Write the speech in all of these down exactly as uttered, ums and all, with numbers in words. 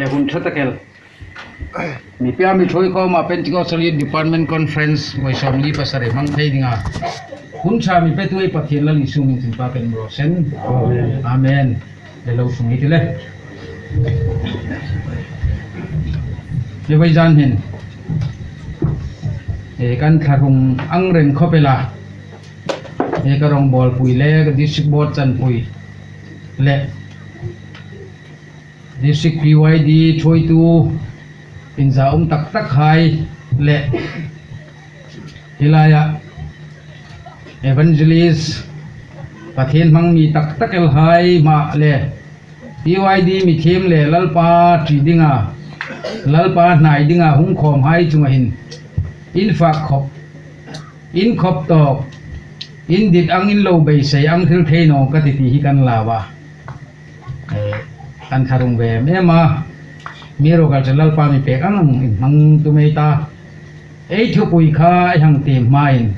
Hun ṭha tak el. Mi pia mi ṭhuoi khawma Pentecostal Youth Department Conference vawi sawmli pasari hmang thei dinga hun ṭha mi petu ei Pathien Lal Isu hmingin inpâkin um raw se. Amen. Amen. Le lo sung i ti le. Le vawi zan hin, e, kan thlarung ang reng khawp el a, e, ka rawngbawlpui le ka District Board chanpui le District P Y D ṭhuoitu inzaum tak tak hai le hi laia evangelist, Pathien hmang mi tak tak el hai hma le P Y D mi thiem le Lalpa ṭi dinga, Lalpa hnai dinga hung khawm hai chunga hin infakin khawp, inkhawp tawk, indit ang, inlo beisei ang hril thei naw ka ti ti hi kan lau a. E, kan thlarung ve em em a. Mi rokal chu Lalpa mi pek ang ang inhmang tum ei ta. Ei thupui kha ei hang tiem hmain,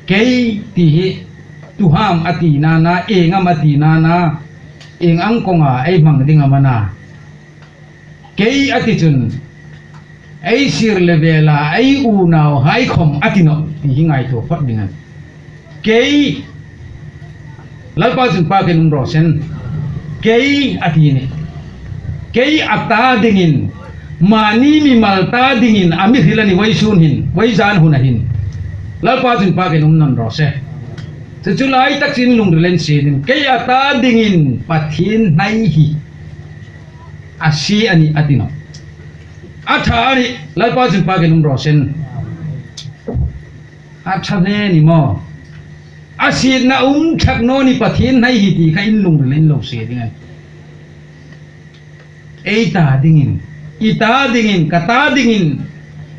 kei ti hi tuham a tina na, ieng am a tina na, ieng ang kawnga ei hmang ding am a na. Kei a ti chun, ei sir le vela ei unauhai khawm a ti nawh ti hi ngaituo phawt ding a nih. Kei, Lalpa chu inpâkin um raw se. Kei a ti a nih. Kei a ta dingin, mani mimal ta dingin a mi hril a nih vawisun hin, vawi zan huna hin. Lalpa chu inpâkin um nawn raw se. Chu chu lai tak chu lungril insie ding. Kei a ta dingin Pathien hnai hi a sie a nih a ti nawh. A ṭha a nih, Lalpa chu inpâkin um raw se. A ṭha hle ni maw. A sietna um thlak naw ni Pathien hnai hi ti kha in lungrila in lo sie ding a nih. Ei ta dingin, i ta dingin, ka ta dingin,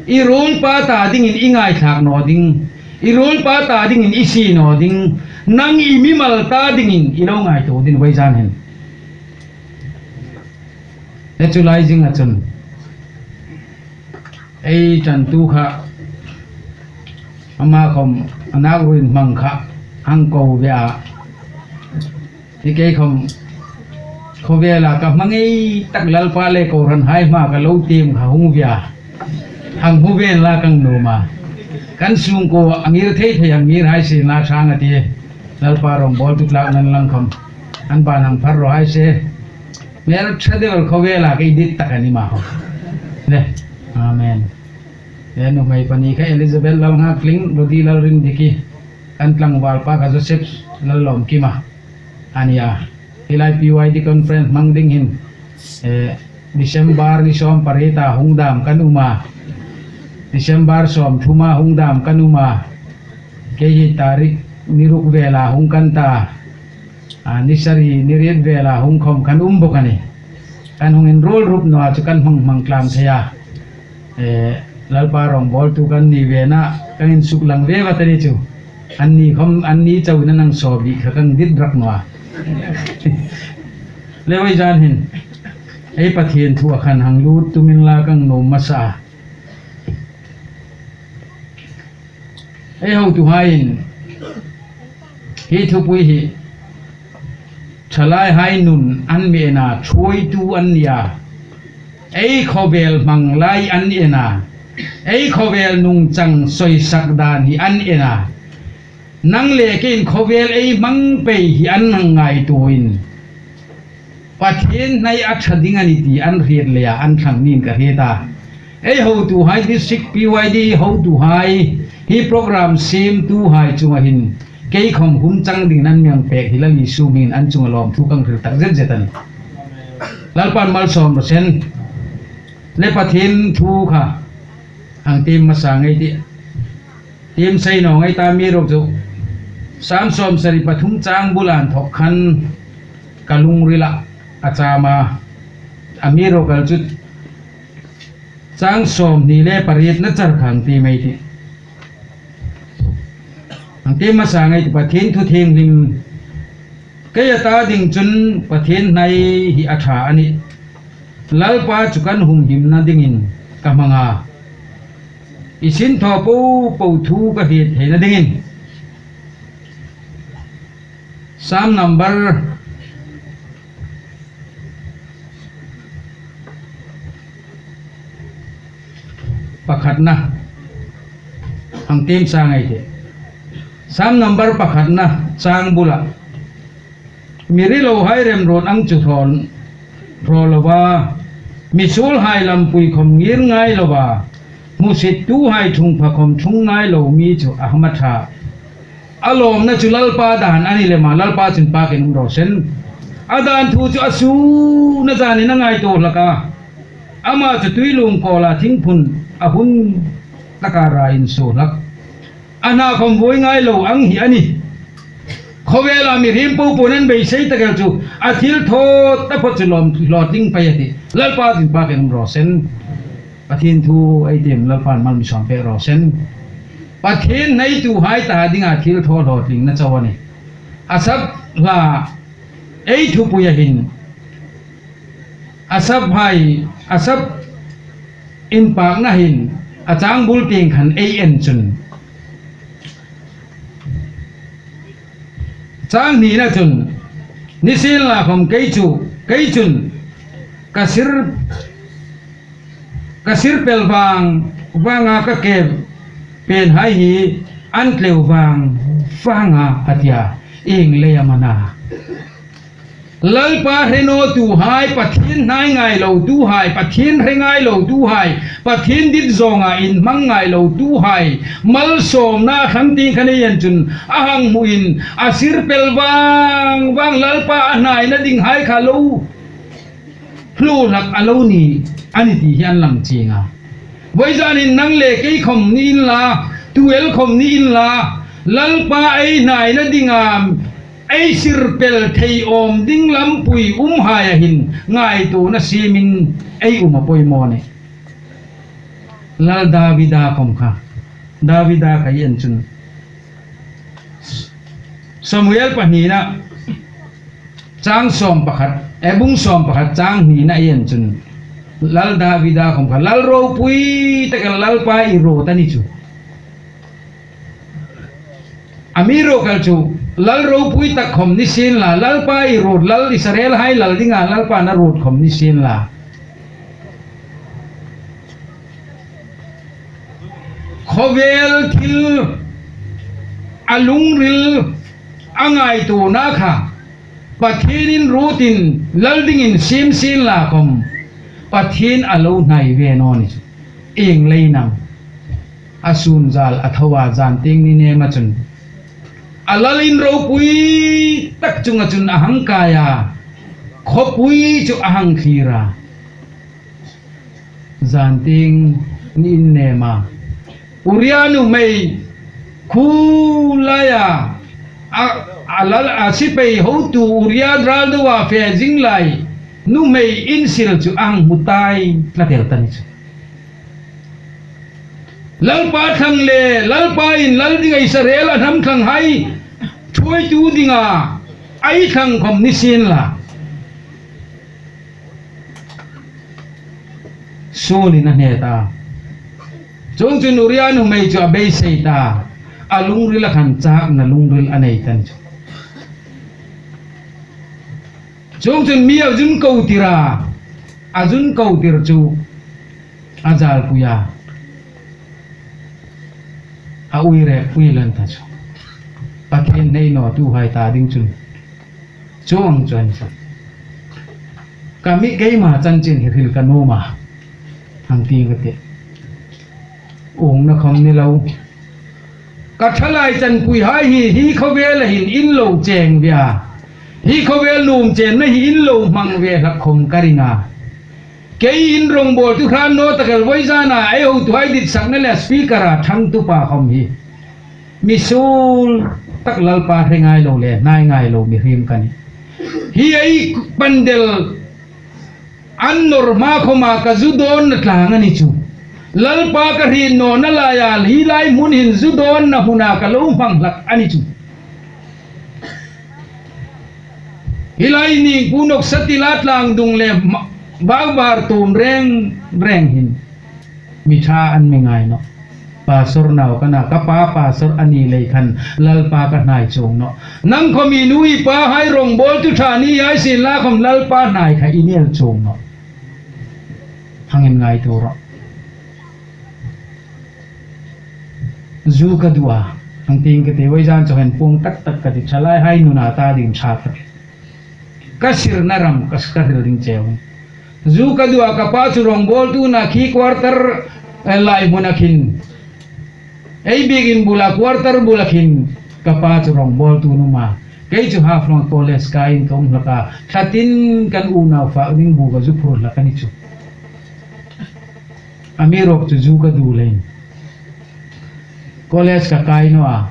i ruolpa ta dingin i ngaithlak naw ding, i ruolpa ta dingin i sie naw ding, nang i mimal ta dingin i lo ngaituo ding vawi zan hin. Le chu lai zinga chun ei ṭantu kha, ama khawm a nak ruin hmang kha hang ko ve a. Hi kei khawm khawvela ka hmangai tak Lalpa le kohranhai hma ka lo tiem kha hung ve a. Hang hmu ve inla ka nuom a. Kan sungkuo a ngir thei thei hang ngir hai sien la ṭhang a ti. Lalpa rawngbawltu tlakna lang khawm an ban hang phar raw hai se. Hmel ṭha deu el khawvela ka dit tak a ni ma ho. Le. Amen. Le nuhmei pahni kha Elizabeth Lalnghaktling, Rodi Lalrindiki, kan tlangvalpa kha Joseph Lallawmkima a nih a. Hi lai P Y D conference hmang ding hin, eh, December ni sawm pariet a hung dam kan um a. December sawmthum a hung dam kan um a. Kei hi tarik ni ruk vela hung kan ta. A, ni sari ni riet vela hung khawm kan um bawk a nih. Kan hung inruol rup naw a chu kan hmang hmang tlang thei a. Eh, Lalpa rawngbawltu kan ni ve na, kan insuklang ve vat a ni chu. Anni khawm, anni chauin an hang sawbik kha kan dit rak naw a. Le vawi zan hin, ei Pathien thua khan hang lut tum inla ka nuom hmasa a. Ei hotuhaiin hi thupui hi ṭhalaihai nun an mi en a, ṭhuoitu an ni a. Ei khawvel hmang lai an en a. Ei khawvel nungchang sawisak dan hi an en a. Nang le keiin khawvel ei hmang pei hi an hang ngaituoin, Pathien hnai a ṭha ding a nih ti an hriet leia an thlang niin ka hriet a. Ei hotuhai, District P Y D hotuhai, hi program siemtuhai chunga hin kei khawm hun chang dingin an mi hang pek hi Lal Isu hmingin an chunga lawmthu ka hril tak zet zet a nih. Lalpan malsawm raw se. Le Pathien thu kha hang tiem hmasa ngei ei tih. Tiem sei naw ngei ei ta, amiruokchu Sam sawmsari pathum chang bula inthawk khan ka lungrila a cham a. Amiruokchu chang sawmhni le parietna char kha hang tiem ei tih. Hang tiem hmasa ngei ei tih, Pathien thu thienghlim. Kei a ta ding chun Pathien hnai hi a ṭha a nih. Lalpa chu kan humhimna dingin ka hmang a. I sinthaw po po thu ka hriet theina dingin. Sam number pakhatna. Hang tiem sa ngai ti. Sam number pakhatna chang bula. Mi rilohai remruot ang chu hrawl, hrawl lova, mi suolhai lampui khawm ngir ngai lova, hmusittuhai thungpha khawm thung ngai lo mi chu a hma ṭha. A lawmna chu Lalpa dan a ni lem a, Lalpa chu inpakin um raw se. A dan thu chu a sun a zanin a ngaituo hlak a. Ama chu tuilung kawla thingphun a hun taka ra insuo hlak. A hna khawm vuoi ngai lo ang hi a nih. Khawvela mihriem popo'n an beisei tak el chu a thil thaw taphawt chu lawm hlawtling pei a tih. Lalpa chu inpakin um raw se. Pathien thu ei tiem, Lalpa'n mal mi sawm pek raw se. Pathien hneituhai ta dinga thil thaw hlawtlingna chau a nih. Asaph hla ei thupuia hin, Asaph hai, Asaph inpakna hin a chang bul tieng khan ei en chun, chang hnina chun, nisienlakhawm kei chu, kei chun ka sir, ka sir pel vang vanga ka ke penhai hi an tleu vang vanga a tia, ieng leia am a na. Lalpa hre nawtuhai, Pathien hnai ngai lotuhai, Pathien hre ngai lotuhai, Pathien dit zawnga inhmang ngai lotuhai malsawmna hran tieng khan ei en chun, a hang hmuin a sir pel vang vang Lalpa a hnaina dinghai kha lo hlu hlak a lo ni a ni ti hi an lang chieng a. Voizanin nang le kei khawm ni inla, tu el khawm ni inla, Lalpa ei hnaina dinga ei sir pel thei awm ding lampui umhaia hin ngaituona siemin ei um a poimaw a nih. Lal Davida khawm kha, Davida kha ei en chun, Samuel pahnina chang sawm pakhat, e, bung sawm pakhat chang hnina ei en chun, Lal Davida khawm kha lal ropui tak el, Lalpa i ruot a ni chu. Amiruokchu lal ropui tak khawm ni sienla, Lalpa i ruot, lal Israelhai lal dinga Lalpa'n a ruot khawm ni sienla, khawvel thil a lungril a ngaituona kha Pathienin ruotin lal dingin siem sienla khawm, Pathien a lo hnai ve naw ni chu. Ieng leiin am? A sun zal a tho a, zan tieng ni nema chun, a lal in ropui tak chunga chun a hang kai a, khawpui chu a hang thlir a. Zan tieng ni in nema Uria nuhmei khu laia, a, a lal, a sipai hotu Uria ral doa fe zing lai nuhmei insil chu a hang hmu tai tlat el ta ni chu. Lalpa thlang le, Lalpa in lal dinga Israel a hnam thlanghai thuoitu dinga ei thlang khawm ni sienla, Saulin a hne ta. Chuongchun Uria nuhmei chu a beisei ta. A lungrila khan châkna lungril a nei ta ni chu. Chuongchun mi a zun ko tir a, a zun ko tir chu a zalpui a, a uire pui lan ta chu. Pathien hnai nawtuhai ta ding chun chuong chu a ni chu. Ka mi keima chanchin hi hril ka nuom a, hang ti ka tih. Uongna khawm ni lo. Ka thalai chanpuihai hi, hi khawvela hin in lo cheng ve a, hi khawvel nuom chenna hi in lo hmang ve hlak khawm ka ring a. Kei in rongbawltu hran naw tak el, voizana ei hotuhai ditsakna le speaker-a ṭhangtupa khawm hi mi suol tak, Lalpa hre ngai lo le hnai ngai lo mihriem ka nih. Hi ei pandel an nawr hma khawma ka zu dawnna tlang a ni chu. Lalpa ka hriet nawna laia hi lai hmun hin zu dawnna hmuna ka lo hmang hlak a ni chu. Hi lai ning Pu Noksatila tlang dung le ma-, Bakbar tum reng reng hin mi ṭha an mi ngai nawh. Pastor nau ka na, ka pa pastor a ni lei khan Lalpa ka hnai chuong nawh. Nang khawm i nu i pahai rongbawltu ṭha ni hai sienla khawm Lalpa hnai kha i ni el chuong nawh. Hang inngaituo rawh. Zu ka duh a, ang tieng ka ti, voizan chu hen puong tak tak ka ti, thalai hai nuna ta ding ṭha ka ti. Ka sirna ram ka, ka hril ding cheu. Zu ka duh a, ka pa chu rawngbawltu a, khi quarter, eh, lai hmuna khin. Ei biekin bula quarter bula khin ka pa chu rawngbawltu a um a. Kei chu Haflong College kaiin ka um hlak a. Thlatin kan unau fak ding bu ka zu phur hlak a ni chu. Amiruokchu zu ka duh leiin college ka kai naw a.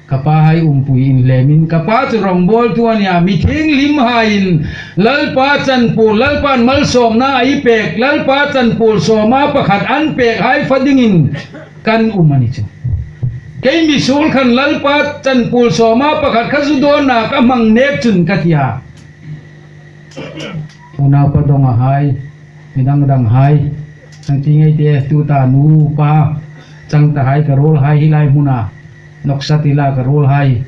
Ka pa hai umpui inhlemin, ka pa chu rawngbawltu a nih a, mi thienghlimhaiin Lalpa chanpuol, Lalpan malsawmna a pek, Lalpa chanpuol sawma pakhat an pek hai fa dingin kan um a ni chu. Kei mi suol khan Lalpa chanpuol sawma pakhat kha zu dawnna ka hmang nek chun ka ti a. Unaupa dawng a hai, mi dang dang hai, ang tieng ei ti, tuta nu pa chang ta hai, ka ruol hai hi lai hmuna noksa tila ka ruol hai.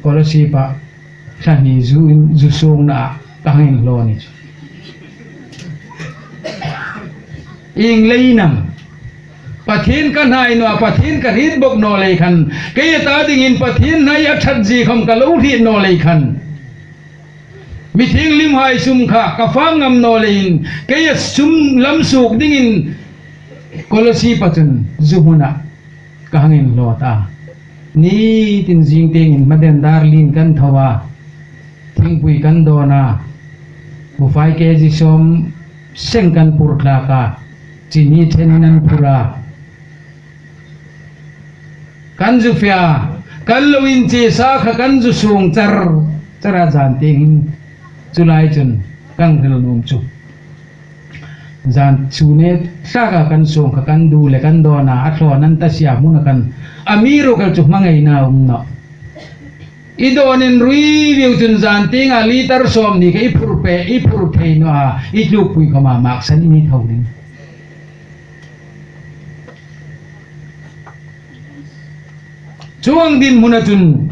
Kolosi pa, thla hni zu in, zu suongna ka hang inhlaw ni chu. Ieng leiin am? Pathien ka hnai naw a, Pathien ka hriet bok naw lei khan, kei ta dingin Pathien hnai a ṭhat zie khom ka lo hriet naw lei khan. Mi thienghlimhai sum kha ka fak ngam naw leiin, kei a sum lam suok dingin Kolosi pa chun zu hmuna ka hang inhlaw ta. Nitin zing tieng in hmaden dar lien kan tho a, thingpui kan dawn a, bufai kg sawm seng kan phur thlak a, chini ṭhenin an phur a. Kan zu fe a, kan lo inchie sa kha kan zu suong char char a, zan tieng hin chu lai chun kan hril nuom chu. Zan chu ne thlak a kan suong kha kan du le kan dawn a, a thlawn an ta sia hmuna khan amiruokchu hmangaina um nawh. I dawnin rui viu chun zan tienga litre sawmhni kha i phur pei, i phur thei naw a, i tlukpui khoma maksan i ni tho ding. Chuong dinhmuna chun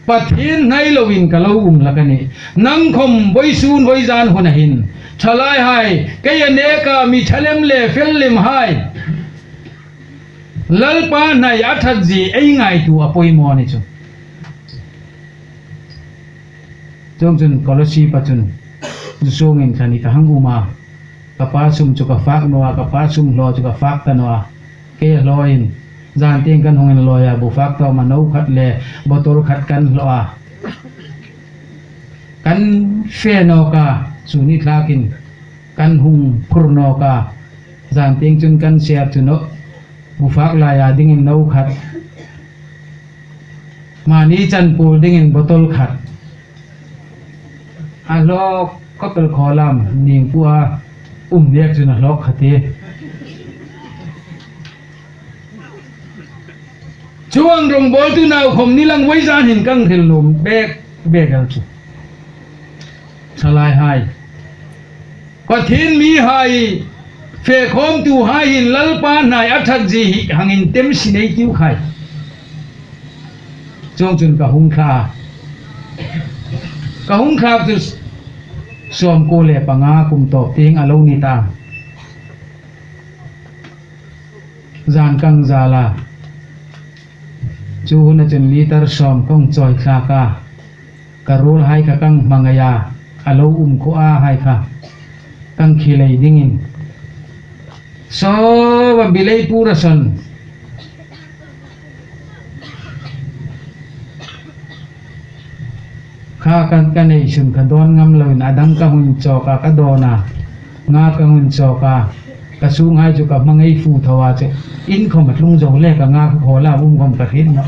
Pathien hnai loin ka lo um hlak a nih. Nang khom voisun voizan huna hin, thalaihai, kei a neka mi ṭha lem le fel lem hai, Lalpa hnai a ṭhat zie ei ngaituo a poimaw ni chu. Chuongchun Kolosi pa chun, zu suongin thla hni ka hang um a, ka pa sum chu ka fak naw a, ka pa sum hlaw chu ka fak ta naw a. Kei a hlawin, zan tieng kan hung inlawi a, bu fak tawm a, no khat le bottle khat kan hlaw a. Kan fe nawk a, chu ni thlakin kan hung phur nawk a. Zan tieng chun kan share chu naw, bu fak laia dingin no khat, mani chanpuol dingin bottle khat. A hlawk khawp el khaw lam, ning pua um nek chun a hlawk kha ti. Chuong rawngbawltu nau khom ni lang, voizan hin kan hril nuom bek bek el chu. Thalaihai, Pathien mihai, fe khawmtuhai hin Lalpa hnai a ṭhat zie hi hang intemsi nei tiu khai. Chuongchun ka hung thla a. Ka hung thlak chu sawmkuo le panga kum tawp tieng a lo ni ta. Zan kan zal a. Chu huna chun litre sawm kan chawi thlak a. Ka ruolhai kha kan hmangai a, a lo um khuo a hai kha kan khilei dingin. Saw a bilei pura son. Kha kan, ka nei sum kha dawn ngam loin a dang ka hung chawk a, ka dawn a. Nga ka hung chawk a. Ka sunghai chu ka hmangai fu tho a chu. In khom a tlung zo le ka nga kha khaw la um khom ka hriet naw.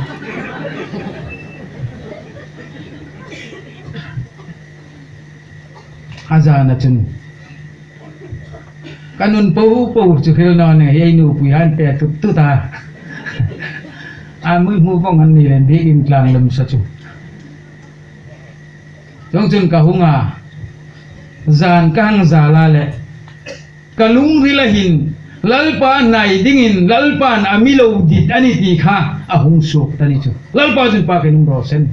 A zana chun ka nun po po chu hril naw ni, ei nupui han pe tut tut a. A mui hmu vong an ni len biekin tlang lem sa chu. Chuongchun ka hung a, zan ka hang zal a le, ka lungrila hin Lalpa hnai dingin Lalpan a mi lo dit a ni ti kha a hung suok ta ni chu. Lalpa chun pa kei nung ro sen.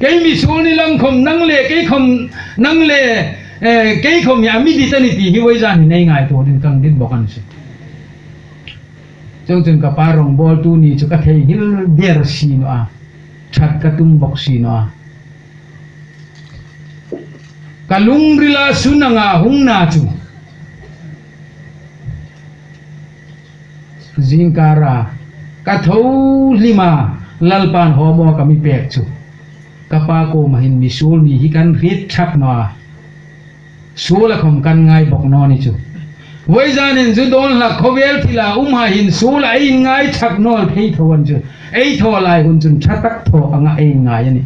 Kei mi suol ni lang khom nang le kei khom nang le, eh, kei khom hi a mi dit a ni ti hi voizan hin ei ngaituo ding kan dit bok a ni chu. Chuongchun ka pa rongbawltu ni chu ka theinghil der si naw a, ṭhat ka tum bawk si naw a. Ka lungrila sun anga hung na chu, zingkara ka tho hlima Lalpan hawmawk a mi pek chu, ka pa kuoma hin mi suol ni hi kan hriet ṭhak naw a. Suola khom kan ngai bawk naw ni chu. Voizanin zu dawn hlak khawvel thila umhai hin suola ei ngai ṭhak naw thei tho an chu. Ei thaw lai hun chun ṭha tak thaw anga ei ngai a nih.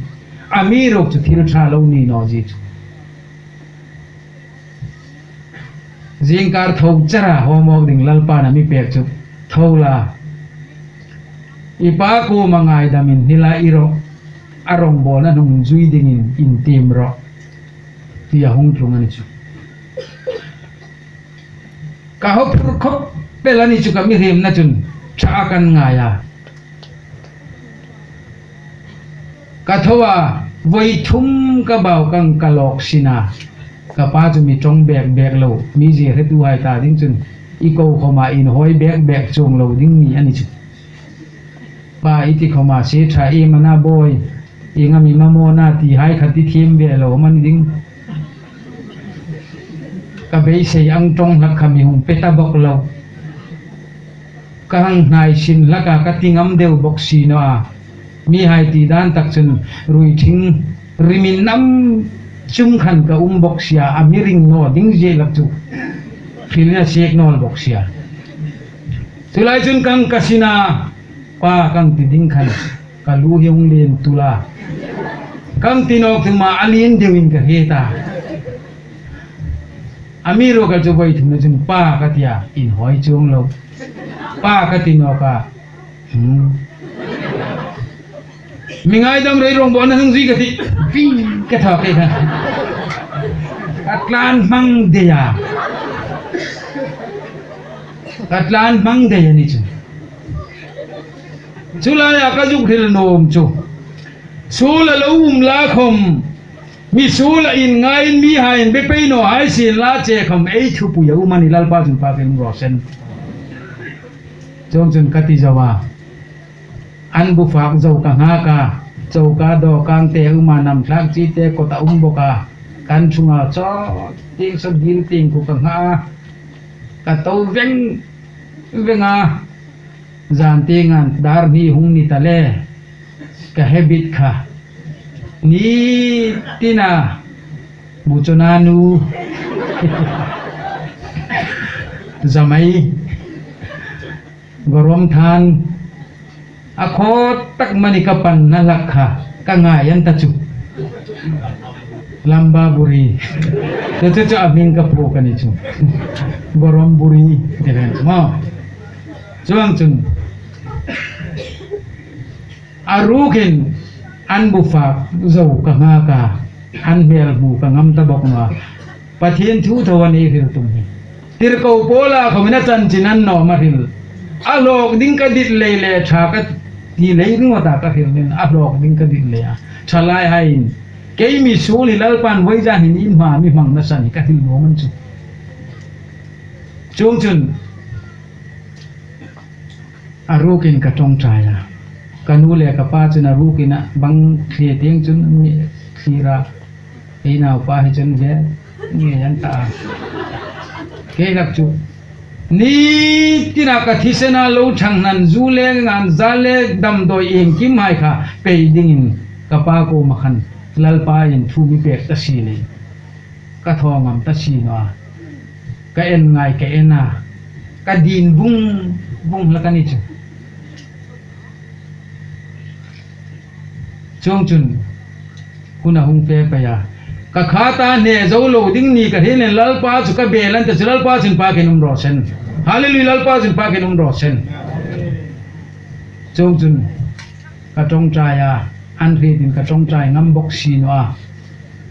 Amiruokchu thil ṭha lo ni naw zie chu. Zingkar tho chara hawmawk ding Lalpan a mi pek chu. Tho la. I pa kuoma ngaidam inhnila i ro. A rongbawlna hnung zui dingin intiem ro. Tia hung tlung a ni chu. Ka haw phur khawp el a ni chu ka mihriemna chun ṭha a kan ngai a. Ka tho a, voi thum ka bau kang ka lawk sin a. Ka pa chu mi ṭawng bek bek lo, mi zie hretuhai ta ding chun i ko khoma inhawi bek bek chuong lo ding ni a ni chu. Pa i ti khoma se ṭha iem a na bawi, ieng am i mamaw na ti hai kha ti thiem ve lo am a ni ding. Ka beisei ang ṭawng hlak kha mi hung pe ta bawk lo. Ka hang hnai sin hlak a ka ti ngam deu bawk si naw a. Mihai ti dan tak chun ruiṭhing rimin nam chum khan ka um bawk si a, a mi ring naw ding zie hlak chu hrilna sek naw bawk si a. Chu lai chun kang ka sin a, pa kang ti ding khan ka lu hi hung lien tul a. Kang ti nawk chu ma a lien deuin ka hriet a. Amiruokchu voi thumna chun pa ka ti a, inhawi chuong lo. Pa ka ti nawk a. Hmm. Mi ngaidam rei rongbawlna hnung zui ka ti. Pi ka thaw kei kha. Ka tlan hmang dei a. Ka tlan hmang dei a ni chu. Chu laia ka zuk hril nuom chu, suola lo um la khom, mi suola inngain mihaiin be pei naw hai sien la che khom ei thupui a um a ni, Lalpa chun pa khin um raw se. Chuongchun ka ti zo a. An bu fak zo ka nghak a. Choka dawkang te um a, nam thlak chi te kawta um bawk a. Kan chunga chaw ting saw dil ting ku ka nghak a. Ka to veng veng a. Zan tieng an dar hni hung ni ta le, ka habit kha. Ni tina bu chona nu. Zamai. Gorom than. A khawt tak mani ka panna hlak kha. Ka ngai an ta chu. Lamba buri. Chu chu chu a hming ka phuok a ni chu. Gorom buri. Ti ven maw. Chuongchun. A rukin an bu fak zo ka nghak a, an hmel hmu ka ngam ta bawk naw a. Pathien thu tho a ni hril tum hi. Tirko Paula khawmin a chanchin an nawm a hril. A hlawk ding ka dit lei le ṭha ka ti lei ringawta ka hril ning, a hlawk ding ka dit lei a. Ṭhalaihaiin, kei mi suol hi Lalpan voizan hin in hma mi hmangna san hi ka hril nuom an chu. Chuongchun, a rukin ka ṭawngṭai a. Ka nu le ka pa chun a rukin a bang thlir tieng chun mi thlir a. Ei naupa hi chun ve ngei an ta a. Kei hlak chu ni tina ka thisena lo ṭhang nan zu le ngan za le damdawi iengkimhai kha pei dingin ka pa kuoma khan Lalpain thu mi pek ta si lei. Ka thaw ngam ta si naw a. Ka en ngai ka en a. Ka din vung vung hlak a ni chu. Chuongchun hun a hung fe pei a. Ka khata hne zo lo ding ni ka hril ning, Lalpa chu ka bel an ta chu, Lalpa chun pa khin um raw se. Hallelujah, Lalpa chun pa khin um raw se. Chuongchun ka ṭawngṭai a, an hrietin ka ṭawngṭai ngam bawk si naw a.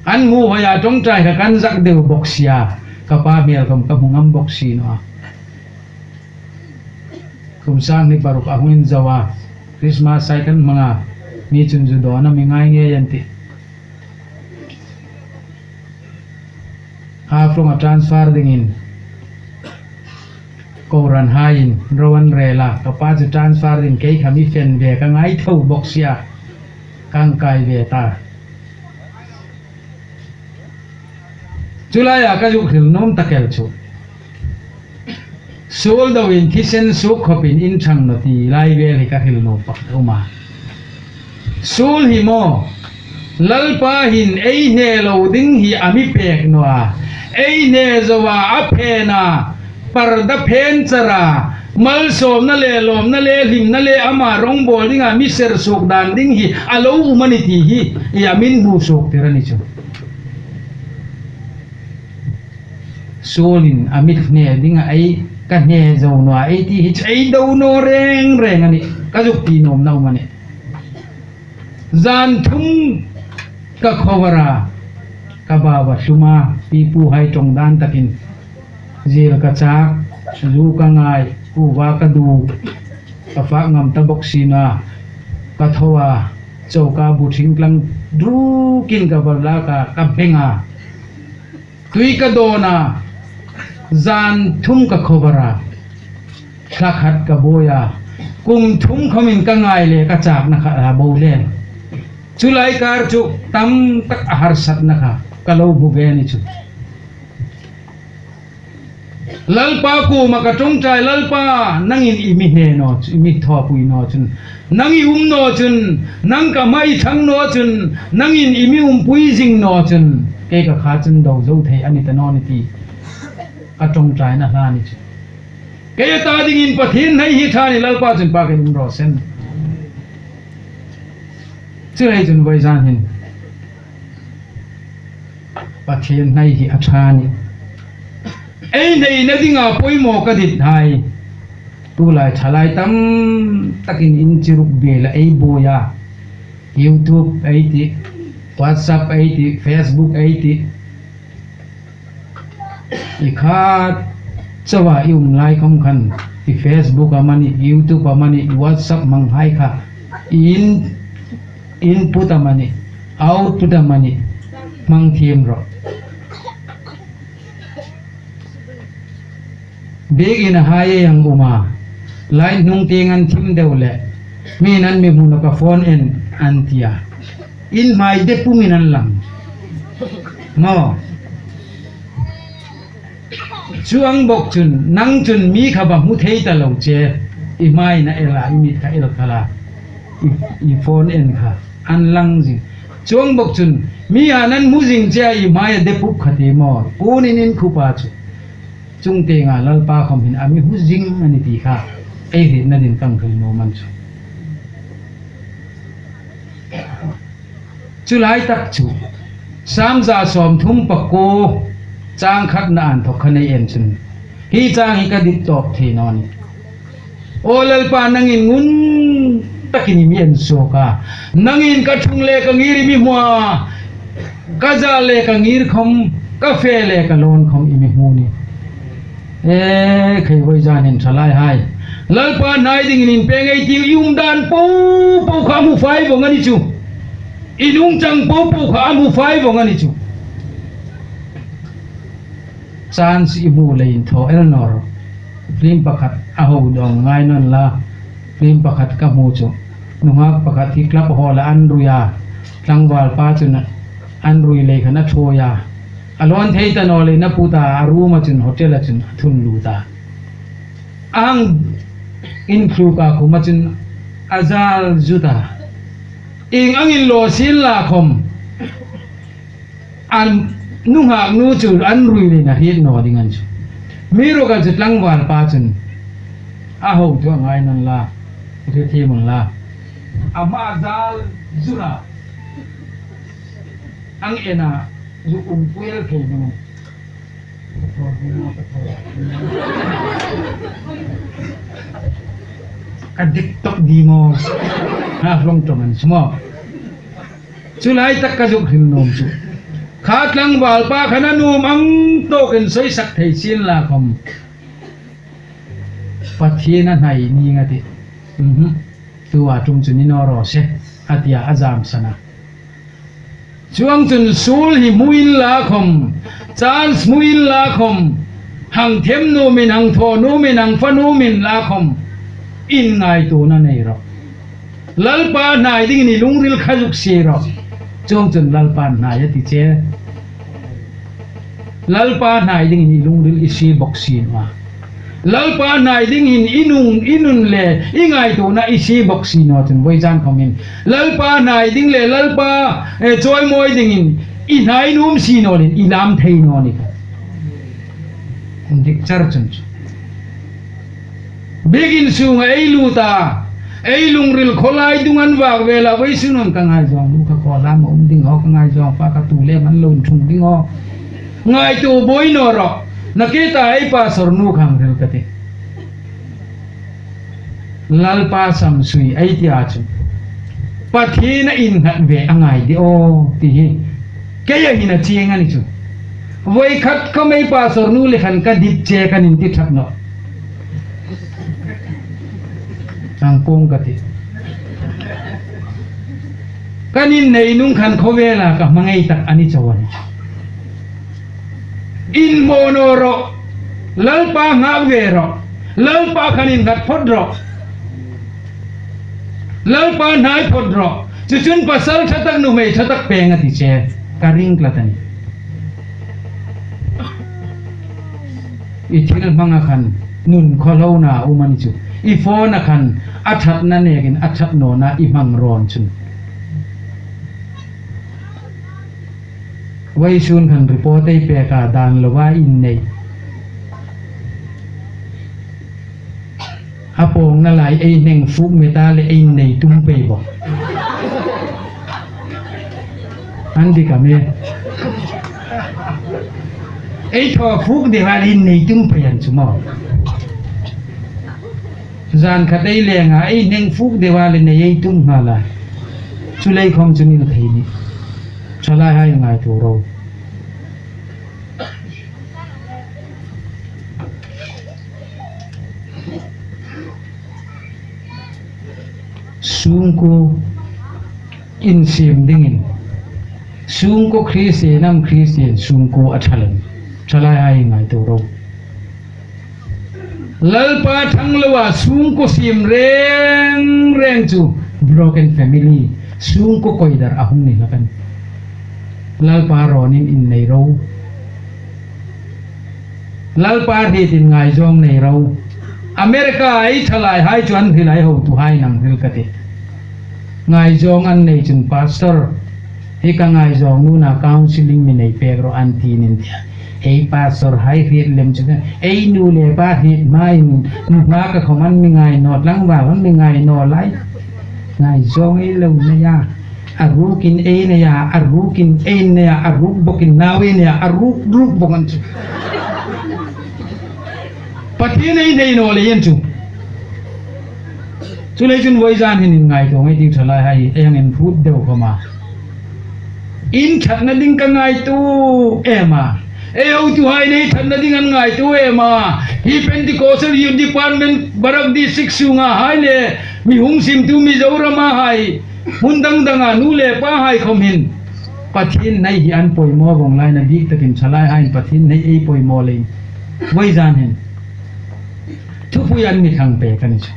An hmu hoi a ṭawngṭai kha kan zak deu bawk si a, ka pa hmel khom ka hmu ngam bawk si naw a. Kum sang hni paruk a hung inzo a, Christmas sai kan hmang a, mi chun zu dawn a mi ngai ngei an tih. Haflong a transfer dingin Kohranhaiin ro an rel a, ka pa chu transfer ding kei kha mi fen ve ka ngai tho bawk si a, ka hang kai ve ta. Chu laia ka zuk hril nuom tak el chu, suol doin thisen suok khawpin in ṭhang naw ti lai vel hi ka hril nuom pak a um a. Suol hi maw, Lalpa hin ei hne lo ding hi a mi pek naw a, ei hne zo a, a phen a, parda phen char a, malsawmna le lawmna le hlimna le ama rawngbawl dinga mi ser suok dan ding hi a lo um a ni ti hi, i a min hmu suok tir a ni chu. Suolin a mit hne dinga ei ka hne zo naw a ei ti hi chu ei do naw reng reng a nih, ka zuk ti nuomna um a nih. Zan thum ka khawvar a, ka bau a hlum a, pi puhai ṭawng dan takin, zil ka chak, zu ka ngai, kuva ka du, ka fak ngam ta bawk si naw a, ka tho a, choka bu thing tlang drukin ka va lak a, ka beng a. Tui ka dawn a, zan thum ka khawvar a, thla khat ka buoi a, kum thum khawmin ka ngai le ka chakna kha a bo le. Chu lai kar chu tam tak a harsatna kha ka lo hmu ve ni chu. Lalpa kuoma ka ṭawngṭai, Lalpa, nangin i mi hne naw chu, i mi thawpui naw chun, nang i um naw chun, nang ka hma i ṭhang naw chun, nangin i mi umpui zing naw chun, kei ka kha chun do zo thei a ni ta naw ni ti ka ṭawngṭaina hla ni chu. Kei a ta dingin Pathien hnai hi ṭha ni, Lalpa chun pakin um raw se. Chu lai chun vawizan hin Pathien hnai hi a ṭha ni. Ei hneina dinga poimaw ka dit hai. Tulai ṭhalai tam takin in chiruk bela ei buoi a. YouTube ei tih, WhatsApp ei tih, Facebook ei tih. I khat chawa i um lai khawm khan, i Facebook amanih, i YouTube amanih, i WhatsApp hmanghai kha, i in, input amanih, output amanih, hmang thiem rawh. Biekin a hai ei hang um a, light hnung tieng an thim deu le, mi'n an mi hmu nawk a, phone en an ti a. In hmai de pumin an lang. Maw. Chuong bawk chun, nang chun mi kha va hmu thei ta lo che, i hmain a el a, i mit kha el kha la, i, i phone en kha, an lang zing. Chuong bawk chun, mi an an hmu zing che a, i hmaia de pup kha ti maw, punin in khupa chu. Chung tienga Lalpa khawm hin a mi hmu zing a ni ti kha, ei hrietna dingin ka hril nuom a ni chu. Chu lai tak chu, Sam za sawmthum pakuo, chang khatna inthok khan ei en chun, hi chang hi ka dit tawp thei naw ni. Aw Lalpa, nangin ngun takin i mi en suok a, nangin ka ṭhung le ka ngir i mi hmu a, ka zal le ka ngir khawm, ka fe le ka lawn khawm i mi hmu ni. E, kei vawizan hin ṭhalaihai, Lalpa hnai dingin inpêng ei tiu, i um dan po po kha a hmu fai vawng a ni chu. I nungchang po po kha a hmu fai vawng a ni chu. Chance i hmu leiin thaw el naw ro. Film pakhat a ho dawng ngai naw unla. Film pakhat ka hmu chu, nunghak pakhat hi club hall-a an rui a, tlangval pa chun an rui lei khan a thuoi a. A lawn thei ta naw leiin a put a, a room-a chun, hotel-a chun a thun lut a. A hang inthluka khuma chun a zal zut a. Ieng angin law sienla khawm, an nunghak nu chu an rui leiin a hriet naw ding a ni chu. Amiruokchu tlangval pa chun, a ho thu a ngai naw unla, i hre thiem unla. Ama zal zut a. Ang en a, zu um puel thei naw. Ka dik tawk di maw. Ha, hlawm tawk an chu maw. Chu lai tak ka zuk hril nuom chu, kha tlangval pa khan a nuom ang tawkin sawisak thei sienla khawm, Pathien a hnai ning a tih. Mhm. Tua ṭum chu ni naw raw se, a tia a zamsan a. Chuongchun suol hi hmu inla khawm, chance hmu inla khawm, Hang them nuomin, hang thaw nuomin, hang fa nuomin la khom, inngaituona nei rawh. Lalpa hnai dingin i lungril kha zuk sie rawh. Chuongchun Lalpa hnai a ti che. Lalpa hnai dingin i lungril i sie bok si naw a. Lalpa hnai dingin i nun, i nun le i ngaituona i sie bok si naw chun voizan khomin Lalpa hnai ding le Lalpa, eh, chawimawi dingin i hnai nuom si naw leiin i lam thei naw ni kha. Indik char chun chu. Biekin sunga ei lut a, ei lungril khawlai dung an vak vela, voisun hun ka ngaizawng nu kha khawlam a um ding aw, ka ngaizawng pa kha tu le man lo inthung ding aw. Ngaituo buoi naw rawh, nakie ta ei pastor nu kha hang hril ka tih. Lalpa samsui ei ti a chu. Pathien a innghat ve a ngai de aw, ti hi. Kei a hin a chieng a ni chu. Voi khat khom ei pastor nu le khan ka dit che kan inti ṭhat nawh. Ang kong ka tih. Kan innei nung khan khawvela ka hmangai tak a ni chau a ni. Inhmaw naw rawh, Lalpa nghak ve rawh, Lalpa khan innghat phawt rawh, Lalpa hnai phawt rawh, chu chun pasal ṭha tak nuhmei ṭha tak pêng a ti che, ka ring tlat a nih. I thil hmanga khan nun khawhlona um a ni chu, i phone-a khan a ṭhatna nekin a ṭhat nawna i hmang rawn chun. Voisun khan report ei pek a, dan lova innei. A pawngna lai ei hneng fuk met a le ei innei tum pei bawk. An dik am e? Ei thaw fuk deu a le innei tum pei an chu maw. Zan khat ei leng a, ei hneng fuk deu a le nei ei tum nghal a. Chu lei khom chu nil thei ni. Ṭhalaihai ngaituo ro. Sungkuo insiem dingin, sungkuo Kristien am Kristien sungkuo a ṭha lem. Ṭhalaihai ngaituo ro. Lalpa ṭhang loa sungkuo siem reng reng chu broken family, sungkuo koidar a hung ni hlak a nih. Lalpa rawnin innei ro. Lalpa hrietin ngaizawng nei ro. America ei ṭhalaihai chu an hril a, ei hotuhai nang hril ka tih. Ngaizawng an nei chun, pastor, hi ka ngaizawng nuhmei counselling mi nei pek rawh an ti ning tia. Ei pastorhai hriet lem chu, ei nu le pa hriet hmain, nunghak khom an mi ngai naw, tlangval an mi ngai naw lai. Ngaizawng ei lo nei a. A rukin ei nei a, a rukin ei nei a, a ruk bawkin nau ei nei a, a ruk ruk bawk an chu. Pathien ei nei naw lei an chu. Chuleiin chun voizan hin inngaituo ngei ei tiu ṭhalaihai, ei hang inrut deu khom a. In ṭhatna ding ka ngaituo em a. Ei hotuhai nei ṭhatna ding an ngaituo em a. Hi Pentecostal Youth Department Barak District sunga hai le, mi hung simtu Mizoram-a hai, hmun dang danga nu le pahai khom hin Pathien hnai hi an poimaw vawng lai, a dik takin ṭhalaihaiin Pathien hnai ei poimaw leiin voizan hin thupui an mi thlang pek a ni chu.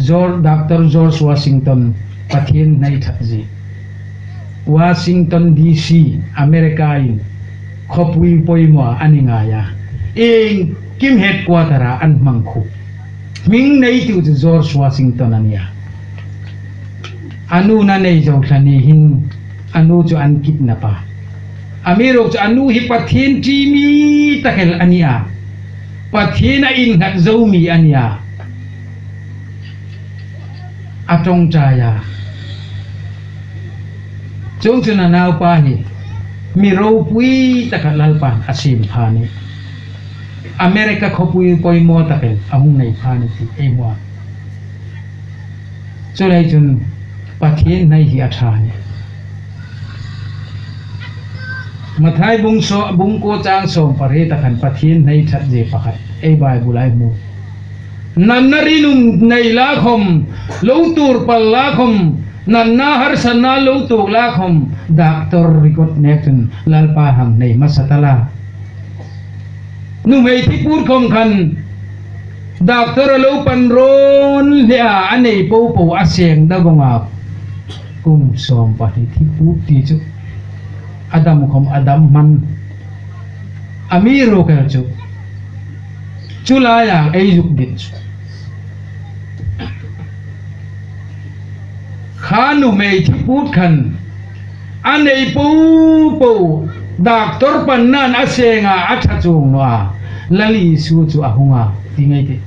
George, Doctor George Washington, Pathien hnai ṭhat zie. Washington D C, America-in khawpui poimaw a ni ngai a. Iengkim headquarter-a an hmang khu. Hming neitu chu George Washington a ni a. A nu'n a nei zo thla ni hin a nu chu an kidnap a. Amiruokchu a nu hi Pathien ṭi mi tak el a ni a. Pathien a innghat zo mi a ni a. A ṭawngṭai a. Chuongchun a naupa hi mi ropui taka Lalpan a siem pha a nih. America khawpui poimaw tak el a hung nei pha a nih ti ei hmu a. Chuleiin chun Pathien hnai hi a ṭha a nih. Mathai bung so-, bung kuo chang sawm pariet-a khan Pathien hnai ṭhat zie pakhat ei Bible-a ei hmu. Natna rinum nei la khom, lo tuor pal la khom, Natna harsatna lo tuok lai khawm, doctor report nek chun Lalpa hang nei hmasa ta la. Nuhmei thiput khawm khan, doctor a lo pan rawn hle a, a nei po po a seng ta vawng a. Kum sawm pahni thiput ti chu. A dam khawm a dam hman. Amiruokchu. Chu laia ei zuk dit chu. Kha nuhmei thiput khan a nei po po, doctor panna'n a seng a, a ṭha chuong naw a. Lal Isu chu a hung a, ti ngei ei tih.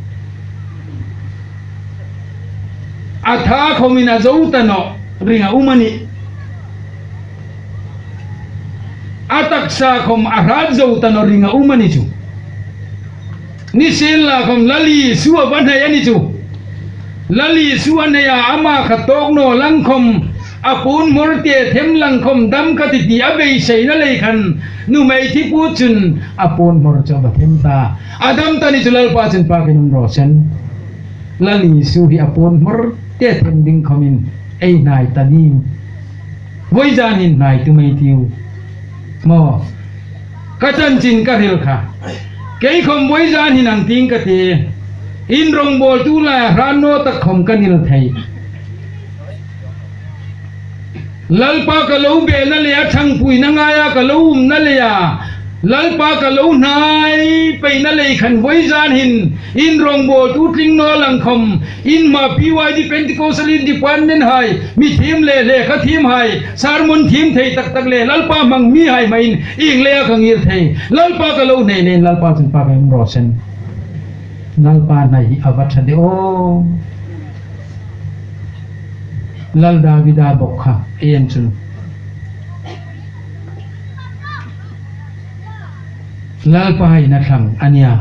A tha khawmin a zo ta naw, ring a um a nih. A taksa khawm a hrat zo ta naw, ring a um a ni chu. Nisienlakhawm Lal Isu a va hnai a ni chu. Lal Isu a hnai a, ama kha tawk naw lang khawm, a puon hmawr te them lang khawm dam ka tih ti a beiseina lei khan, nuhmei thiput chun a puon hmawr chu a va them ta. A dam ta ni chu, Lalpa chun pakin um raw se. Lal Isu hi a puon hmawr te them ding khawmin ei hnai ta nih. Vawizan hin hnai tum ei tiu. Maw, ka chanchin ka hril kha. Kei khawm vawizan hin ang ting ka ti. In rongbawltu laia hrat naw tak khawm ka ni el thei. Lalpa ka lo bêlna leia, ṭhangpuina ngaia ka lo umna leia, Lalpa ka lo hnai peina lei khan vawizan hin in rongbawltu tling naw lang khawm, in hma P Y D Pentecostal Department hai, mi thiem le lekha thiem hai, sermon thiem thei tak tak le Lalpa hmang mi hai hmain ieng leia ka ngir thei. Lalpa ka lo hnai leiin Lalpa chun pakin um raw se. Lalpa hnai hi a va ṭha de aw. Lal Davida bawk kha, ei en chun. Lalpa ina thlang a nia.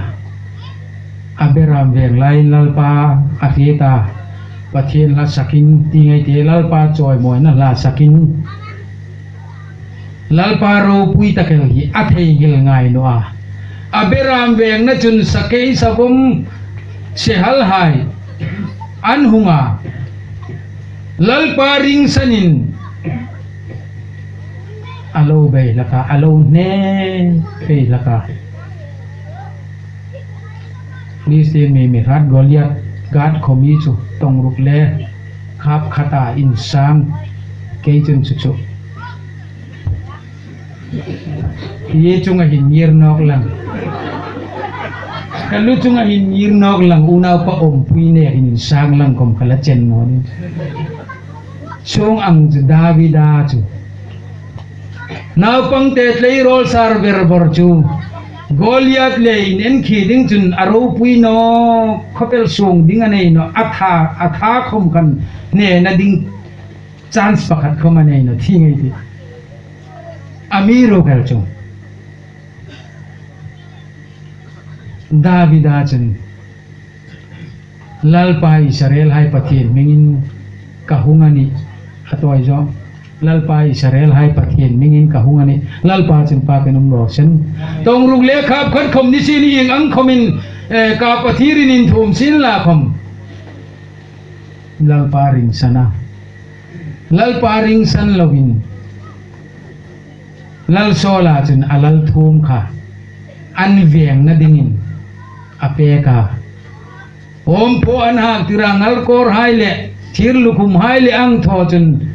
Abraham veng laiin Lalpa a hriet a. Pathien hla sakin, ti ngei ei tih, Lalpa chawimawina hla sakin. Lalpa ropui tak el hi a theinghil ngai naw a. Abraham vengna chun sakei savawm sehal hai an hung a. Lalpa ringsanin a lo bei hlak a, a lo hne bei hlak a. Filistin mi, mi hrat Goliath, Gath khaw mi chu, tawng ruk le khap khata insang, kei chun chu chu. Ye chunga hin ngir nawk lang. Ka lu chunga hin ngir nawk lang, unaupa awmpui nekin insang lang khawm ka la chen naw nih. Chuong ang chu Davida chu. Naupangte tleirawl sar ver bawr chu Goliath le in en khi ding chun a ropui naw, khawpel suong ding a nei naw, a tha, a tha khawm khan hnena ding chance pakhat khawm a nei naw, ti ngei ei tih. Amiruokchu Davida chun Lalpa Israel hai Pathien hmingin ka hung a nih, a tawi zo. Lalpa Israel hai Pathien hmingin ka hung a nih. Lalpa chun pakin um raw se. Tawng ruk le khap khat khawm ni sien ieng ang khawmin, eh, ka Pathienin inthum sien la khawm. Lalpa ringsan a. Lalpa ringsan loin. Lal Saula chun a lal thum kha an vengna dingin a pek a. Awmpui an hak tir a, ngalkawr hai le thir lukhum hai le ang thaw chun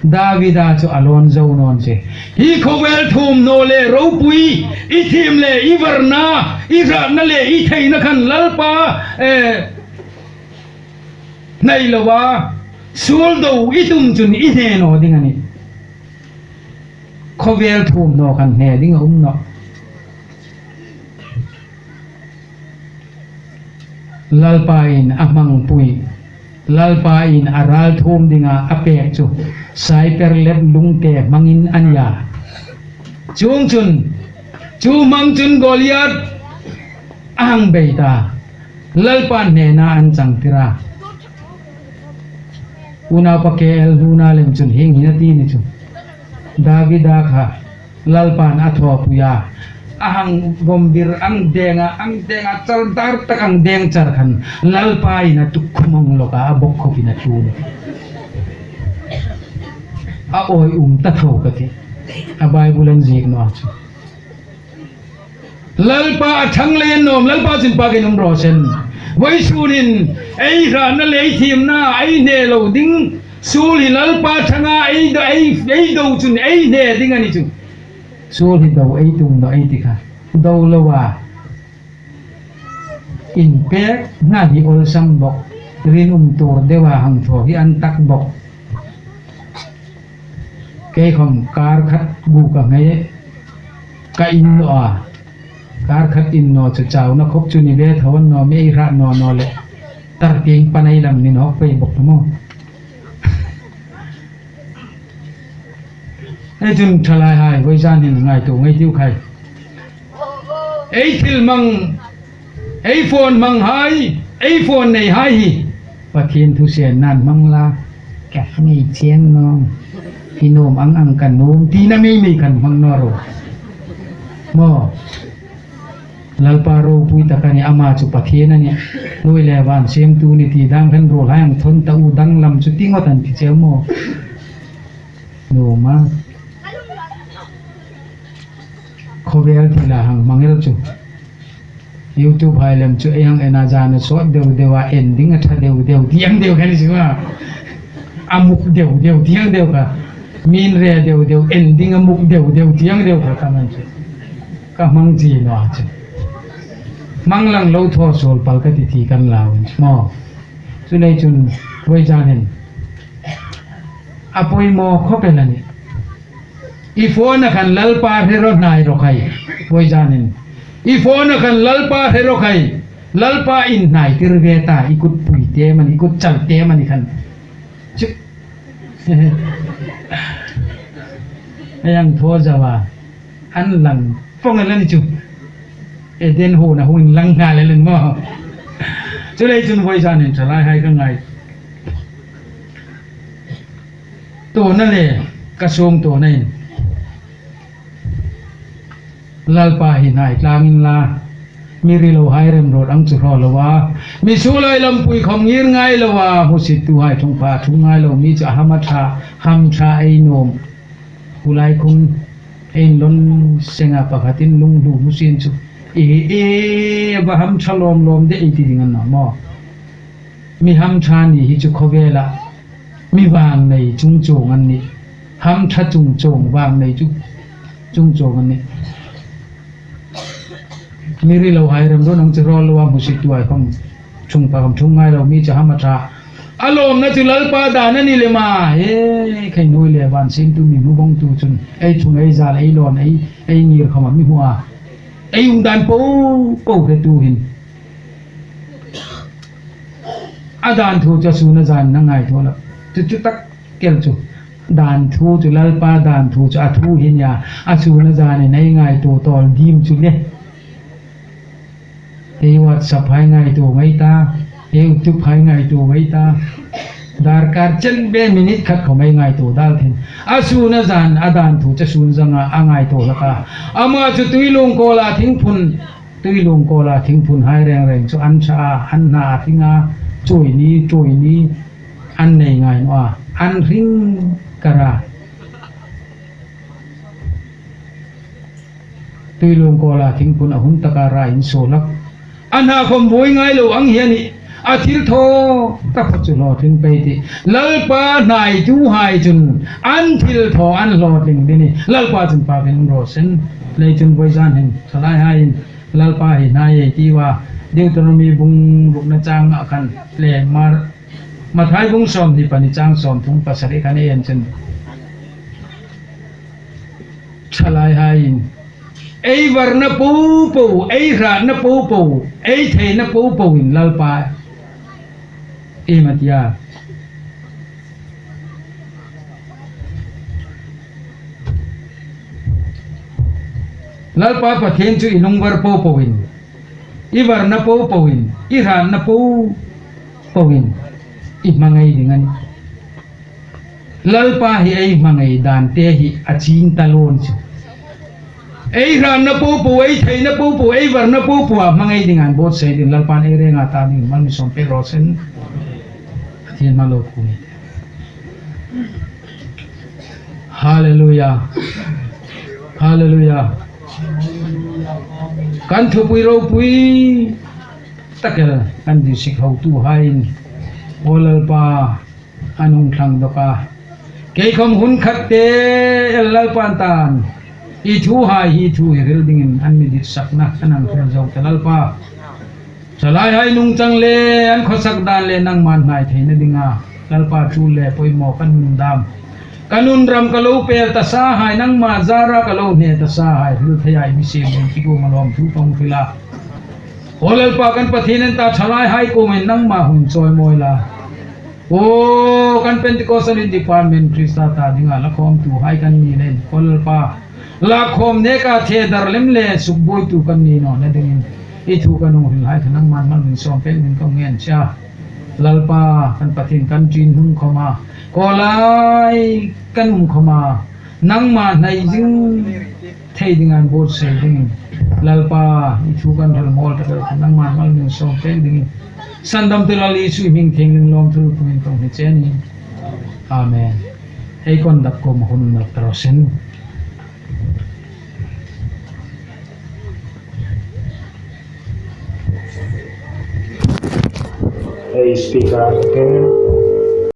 Davida chu a lawn zo naw che. Hi khawvel thum naw le ropui, i thiem le i varna, i hratna le i theina khan Lalpa, eh, hnai loa, suol do i tum chun i hne naw ding a nih. Khawvel thum naw khan hne ding a um nawh. Lalpain a hmangpui, Lalpain a ralthuom dinga a pek chu, Saiper lep lungte hmangin a nia. Chuongchun, chu hmang chun Goliath a hang bei ta, Lalpa hnena an chang tir a. Unaupa K L Hnuna lem chun hieng hin a ti ni chu. Davida kha Lalpan a thawpui a. A hang vawm bir ang denga, ang denga, chal dar tak ang deng char khan Lalpa'n a tuk khum ang lawk a, a bawk khupin a tlu. A awi um ta tho ka ti. A Bible-in ziek naw chu. Lalpa a ṭhang lei an nawm, Lalpa chu inpakin um raw se. Vawisun hin ei hratna le ei thiemna ei hne lo ding. Suol hi Lalpa ṭhanga ei do, ei, ei do chun ei hne ding a ni chu. Suol hi do ei tum naw ei ti kha. Do lo a. Inpek hna hi awlsam bawk. Rinum tur deu a hang thaw hi an tak bawk. Kei khom kar khat bu ka ngei, ka in naw a. Kar khat in naw chu chauna khop chu ni ve tho an naw, mi ei hrat naw naw le. Tar tieng pan ei lang ni nawk pei bawk maw. Ei chun ṭhalaihai, vawizan hin ngaituo ngei tiu khai. Ei thil hmang, ei phone hmang hai, ei phone nei hai hi Pathien thu sien nan hmang la. Ka ngei chieng naw. Hi nuom ang ang ka nuom tina mei mei kan hmang naw ro. Maw. Lalpa ropui tak a nih, ama chu Pathien a nih. Hnuoi le van siemtu ni ti dang khan ruolhai ang thawn ta u, danglam chu ti ngawt an ti cheu maw. Nuom a. Khawvel thila hang hmang el chu. YouTube hai lem chu ei hang en a, zana sawt deu deu a, en ding a ṭha deu deu ti ang deu kha ni chu a. A muk deu deu ti ang deu kha. Min re deu deu, en ding a muk deu deu ti ang deu kha ka man chu. Ka hmang chi naw chu. Hmang lang lo thaw suol pal ka ti ti kan lau maw. Chu lei chun vawizan hin a poimaw khop el a nih. I phone-a khan Lalpa hre raw hnai raw khai. Vawizan hin. I phone-a khan Lalpa hre raw khai. Lalpa inhnai tir ve ta, i kutpui te mani, i kutchal te mani khan. Chu. Ei ang thaw zawa. An lang pong el a ni chu. Eden huona huon lang nghal el a ni maw. Chu lei chun vawizan hin ṭhalaihai ka ngai. Tawna le ka sung tawna in. Lalpa hi hnai tlang inla. Mi rilohai remruot ang chu hraw lo a. Mi suolhai lampui khom ngir ngai lo a. Hmusittuhai thungpha thung ngai lo. Mi chu a ham a ṭha, ham ṭha ei nuom. Hulai khun ei inlawn senga pakhatin lunghlu hmu sien chu. I hi e, va ham ṭha lawm lawm de ei ti ding a ni naw maw. Mi ham ṭha ni hi chu khawvela mi vangnei chungchuong an nih. Ham ṭha chungchuong vangnei chu chungchuong an nih. Mi rilohai remruot ang chu hraw lo a, hmusittuhai khom thungpha khom thung ngai lo, mi chu ham a ṭha. A lawmna chu Lalpa dan a ni lem a. He, kha hnuoi le van siemtu mi hmu vawngtu chun ei thung ei zal ei lawn ei, ei ngir khom a mi hmu a. Ei um dan po po hretu hin. A dan thu chu a sun a zan a ngaituo lo. Chu chu tak kel chu. Dan thu chu Lalpa dan thu chu a thu hi nia. A sun a zanin ei ngaituo tawl dim chu le. Ei WhatsApp hai ngaituo ngei ta. Ei YouTube hai ngaituo ngei ta. Darkar chen ve minute khat khom ei ngaituo dal thin. A sun a zan a dan thu chu a sun zanga a ngaituo hlak a. Ama chu Tuilung kawla thingphun Tuilung kawla thingphunhai reng reng chu an ṭha a, an hna a hring a, chawi ni, chawi ni, an nei ngai naw a, an hring kar a. Tuilung kawla thingphun a hun taka ra insuo hlak. A hna khom buoi ngai lo ang hi a nih. A thil thaw taphawt chu hlawtling pei tih. Lalpa hnaituhai chun an thil thaw an hlawtling ding a nih. Lalpa chun pakin um raw se. Lei chun vawizan hin ṭhalaihaiin Lalpa hi hnai ei tiu a, Deuteronomy bung rukna chang a khan le Mar-, Mathai bung sawmhni pahni chang sawmthum pasari khan ei en chun. Ṭhalaihaiin ei varna po po, ei hratna po po, ei theina po po in Lalpa ei ma tia. Lalpa Pathien chu i lungvar po po in, i varna po po in, i hratna po po in, i hmangai ding a nih. Lalpa hi ei hmangai dan te hi a ching ta lo ni chu. Ei hranna popo, ei theina popo, ei varna popo a hmangai ding an buotsai ding Lalpan ei renga ta ding mal mi sawm pek raw seh. Pathien hmang lo khu ni. Hallelujah. Hallelujah. Kan thupui ropui tak el kan district hotuhaiin, aw Lalpa, an hung thlang dawk a. Kei khawm hun khat te el Lalpan tan i thuhai hi thu hi hril dingin an mi ditsakna kan hang hril zo ta Lalpa. Thalaihai nungchang le an khawsak dan le nangman hnai theina dinga Lalpa, tul le poimaw kan nun dam, kan nun ram ka lo pel tasahai, nangma zara ka lo hne tasahai hril thei ei mi siem dingin i kuoma lawmthu ka hung hril a. Aw Lalpa kan Pathien, an ta thalaihai kuomin nangma hun chawimawi la. Aw kan Pentecostal Department Krista ta dinga lakhawmtuhai kan ni leiin, aw Lalpa, lakhawm neka thedar lem le sukbuoitu kan ni nawna dingin i thu kan hung hrilhai kha nangman mal min sawm pek dingin ka hung ngen che a. Lalpa kan Pathien, kan ṭin hnung khawma, kawlai kan um khawma, nangma hnai zing thei dingin buotsai dingin Lalpa, i thu kan hril mawl tak el kha nangman mal min sawm pek dingin, Sandamtu Lal Isu hming thienghlim lawmthu kuomin ka hung hni che a nih. Amen. Ei conductor kuoma hun nal ta raw seh. Ei speaker, okay.